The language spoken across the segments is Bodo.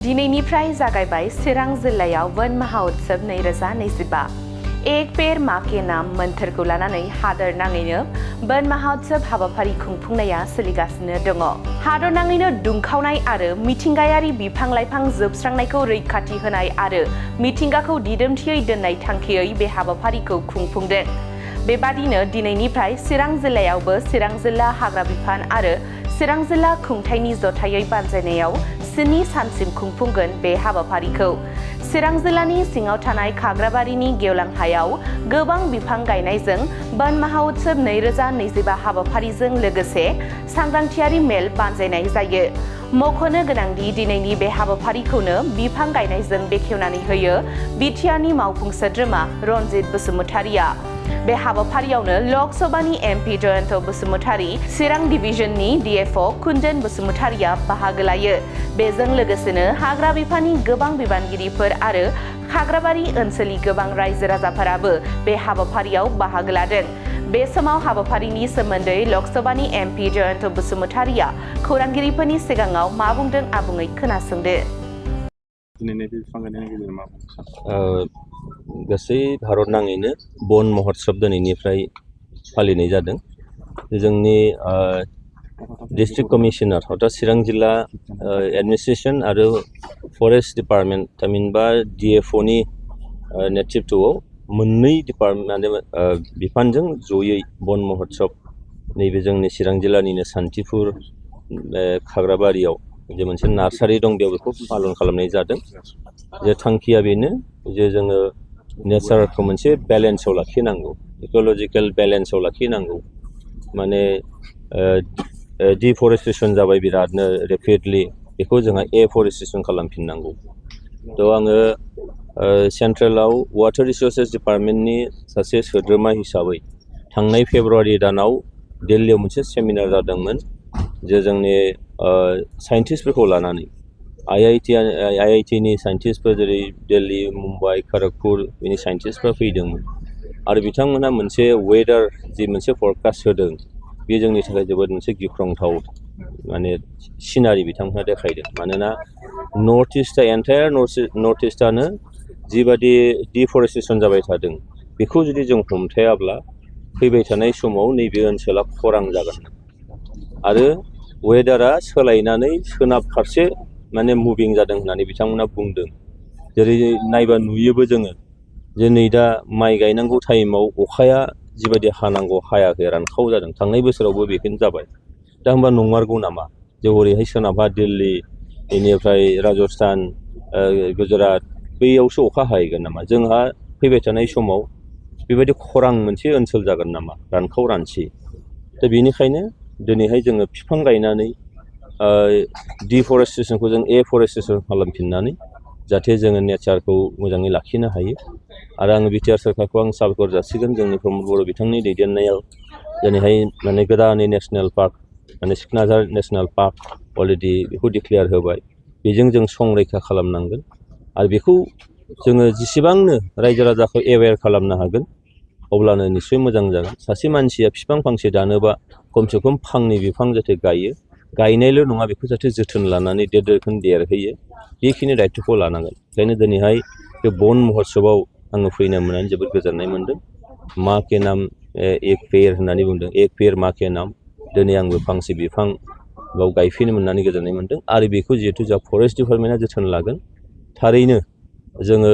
दिनैनिफ्राय जागायबाय चिरां जिल्लायाव वन महाउत्सव 2025 एक पेड़ मा के नाम मोन्थोरखौ लानानै हादोर नाङैनो वन महाउत्सव हाबाफारि खुंफुंनाया सोलिगासिनो दङ। हादोर नाङैनो दुंखावनाय आरो मिथिंगायारि बिफां-लाइफां जोबस्रांनायखौ रैखाथि होनाय आरो मिथिंगाखौ दिदोमथियै दोननाय थांखियै बे हाबाफारिखौ खुंफुंदों। बेबादिनो दिनैनिफ्राय चिरां जिल्लायावबो चिरां जिल्ला हाग्रा बिफान आरो चिरां जिल्ला खुंथायनि जथायै बानजायनायाव 7 सानसिम खुंफुंगोन बे हाबाफारिखौ। चिरां जिल्लानि सिङाव थानाय खाग्राबारिनि गेवलां हायाव गोबां बिफां गायनायजों वन महाउत्सव 2025 हाबाफारिजों लोगोसे सांग्रांथियारि मेल बानजायनाय जायो। मख'नो गोनांदि दिनैनि बे हाबाफारिखौनो बिफां गायनायजों बेखेवनानै होयो बिटिआरनि मावफुं सोद्रोमा रनजित बसुमतारिया। बे हाबाफारियावनो लक सभानि एमपि जयन्त बसुमतारी, चिरां डिभिजननि डिएफअ कुन्दन बसुमतारिया बाहागो लायो। बेजों लोगोसेनो हाग्रा बिफाननि गोबां बिबानगिरिफोर आरो खाग्राबारि ओनसोलनि गोबां रायजो राजाफोराबो बे हाबाफारियाव बाहागो लादों। बे समाव हाबाफारिनि सोमोन्दै लकसभानि एमपि जयन्त बसुमतारिया खौरांगिरिफोरनि सिगाङाव मा बुंदों आबुङै खोनासंदो। गासै भारत नाङैनो वन महोत्सव दिनैनिफ्राय फालिनाय जादों। जोंनि डिस्ट्रिक्ट कमिशनार अर्थात चिरां जिल्ला एडमिनिस्ट्रेशन आरो फरेस्ट डिपार्टमेन्ट थामहिनबा डिएफअनि नेतृत्वआव मोननै डिपार्टमेन्ट बिफानजों जयै वन महोत्सव नैबे जोंनि चिरां जिल्लानिनो सान्थिफुर खाग्राबारियाव जे मोनसे नार्सारि दं बेयाव बेखौ पालन खालामनाय जादों। जे थांखिया बेनो जे जोङो नेचारखौ मोनसे बेलेन्सआव लाखिनांगौ, इक'लजिकेल बेलेन्सआव लाखिनांगौ। माने डिफरेस्टेसन जाबाय बिरादनो रेपिडलि, बेखौ जोंहा एफरेस्टेसन खालामफिननांगौ। थ' आङो सेन्ट्रेलाव वाटार रिसर्सेस डिपार्टमेन्टनि सासे सोद्रोमा हिसाबै थांनाय फेब्रुवारि दानाव दिल्लीयाव मोनसे सेमिनार जादोंमोन जे जोंनि साइन्टिस्टफोरखौ लानानै आइआइटिनि साइन्टिस्टफोर जेरै दिल्ली, मुम्बाइ, खड़गपुर बिनि साइन्टिस्टफ्रा फैदोंमोन आरो बिथांमोनहा मोनसे वेदार जि मोनसे फरकास्ट होदों बे जोंनि थाखाय जोबोद मोनसे गिख्रंथाव माने सिनारि बिथांमोनहा देखायदों। मानोना नर्थ इस्टआ एन्टायार नर्थ इस्टआनो जिबादि डिफरेस्टेसन जाबाय थादों बेखौ जुदि जों हमथायाब्ला फैबाय थानाय समाव नैबे ओनसोला खरां जागोन आरो वेदारा सोलायनानै सोनाब फारसे माने मुभिं जादों होननानै बिथांमोना बुंदों। जेरै नायबा नुयोबो जोङो जे नै दा माइ गायनांगौ टाइमाव अखाया जिबायदि हानांगौ हायाखै, रानखाव जादों। थांनाय बोसोरावबो बेखौनो जाबाय। दा होनबा नंमारगौ नामा जे ओरैहाय सोनाबहा दिल्ली, बेनिफ्राय राजस्थान, गुजरात बैयावसो अखा हाहैगोन नामा? जोंहा फैबाय थानाय समाव बेबायदि खरां मोनसे ओनसोल जागोन नामा, रानखाव रानसि? दा बेनिखायनो दिनैहाय जोङो बिफां गायनानै डिफरेस्टेसनखौ जों एफरेस्टेसन खालामफिननानै जाहाथे जोङो नेचारखौ मोजाङै लाखिनो हायो। आरो आङो बिटिआर सोरखारखौ आं साबायखर जासिगोन जोंनि प्रमद बर' बिथांनि दैदेननायाव दिनैहाय माने गोदानै नेसनेल पार्क माने सिखनाजार नेसनेल पार्क अलरेडि बेखौ डिक्लेयार होबाय। बेजों जों संरैखा खालामनांगोन आरो बेखौ जोङो जेसेबांनो रायजो राजाखौ एवेयार खालामनो हागोन अब्लानो निस्सय मोजां जागोन। सासे मानसिया बिफां फांसे दानोबा खमसे खम फांनै बिफां जाहाथे गायो, गायनायल' नङा बेखौ जाहाथे जोथोन लानानै देरखोन देरहोयो, बेखिनि दायथ'खौ लानांगोन। ओंखायनो दिनैहाय बे वन महोत्सवआव आङो फैनो मोननानै जोबोद गोजोननाय मोन्दों। मा के नाम एक पेड़ होननानै बुंदों, एक पेड़ मा के नाम। दिनै आंबो फांसे बिफां बाव गायफैनो मोननानै गोजोननाय मोन्दों आरो बेखौ जिहेथु जोंहा फरेस्ट डिपार्टमेन्टआ जोथोन लागोन, थारैनो जोङो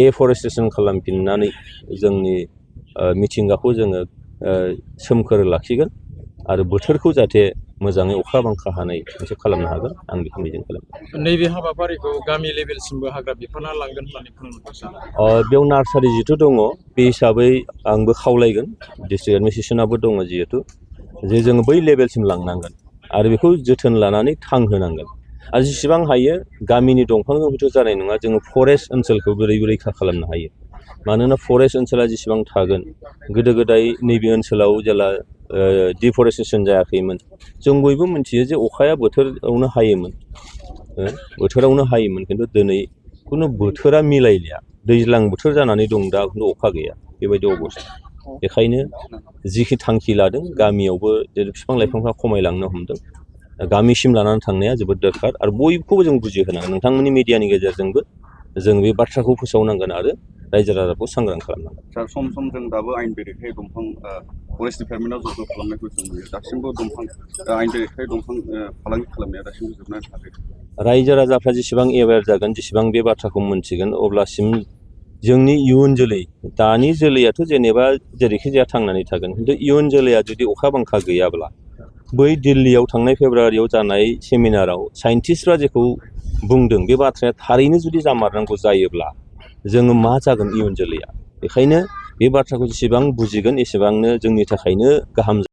एफरेस्टेसन खालामफिननानै जोंनि मिथिंगाखौ जोङो सोमखोर लाखिगोन आरो बोथोरखौ जाहाथे मोजाङै अखा बांखा हानाय मोनसे खालामनो हागोन, आं बेखौ मिजिं खालामो। नैबे हाबाफारिखौ गामि लेभेलसिमबो हाग्रा बिफाना लांगोन होननानै बुंनो बेयाव नार्सारि जिहेथु दङ बे हिसाबै आंबो खावलायगोन, डिस्ट्रिक्ट एडमिनिस्ट्रेसनाबो दङ जिहेथु, जे जोङो बै लेभेलसिम लांनांगोन आरो बेखौ जोथोन लानानै थांहोनांगोन। आरो जेसेबां हायो गामिनि दंफांजों हयथ' जानाय नङा, जोङो फरेस्ट ओनसोलखौ बोरै रैखा खालामनो हायो। मानोना फरेस्ट ओनसोला जेसेबां थागोन, गोदो गोदाय नैबे ओनसोलाव जेला डिफरेस्टेसन जायाखैमोन जों बयबो मिथियो जे अखाया बोथोरावनो हायोमोन, खिन्थु दिनै खुनु बोथोरा मिलायलिया। दैज्लां बोथोर जानानै दं दा खिन्थु अखा गैया, बेबायदि अबस्था। बेखायनो जिखि थांखि लादों गामियावबो बिफां लाइफांफ्रा खमायलांनो हमदों। गामिसिम लानानै थांनाया जोबोद दरखार आरो बयखौबो जों बुजिहोनांगोन नोंथांमोननि मिडियानि गेजेरजोंबो जों बे बाथ्राखौ फोसावनांगोन आरो रायजो राजाखौ सांग्रां खालामनांगोन। सार सम सम जों दाबो आयेन बेरेखायै दंफां फरेस्ट डिपार्टमेन्टआव जब्द खालामनायखौ जों नुयो दासिमबो दंफां आयेन बेरेखायै दंफां फालांगि खालामनाया दासिमबो जोबनानै थाङाखै। रायजो राजाफ्रा जेसेबां एवेर जागोन जेसेबां बे बाथ्राखौ मोनथिगोन अब्लासिम जोंनि इयुन जोलै दानि जोलैयाथ' जेनेबा जेरैखि जाया थांनानै थागोन खिन्थु इयुन जोलैया जुदि अखा बांखा गैयाब्ला बै दिल्लीयाव थांनाय फेब्रुवारियाव जानाय सेमिनाराव साइन्टिस्टफ्रा जेखौ बुंदों बे बाथ्राया थारैनो जुदि जामारनांगौ जायोब्ला जोङो मा जागोन इयुन जोलैया बेखायनो बे बाथ्राखौ जेसेबां बुजिगोन एसेबांनो जोंनि थाखायनो गाहाम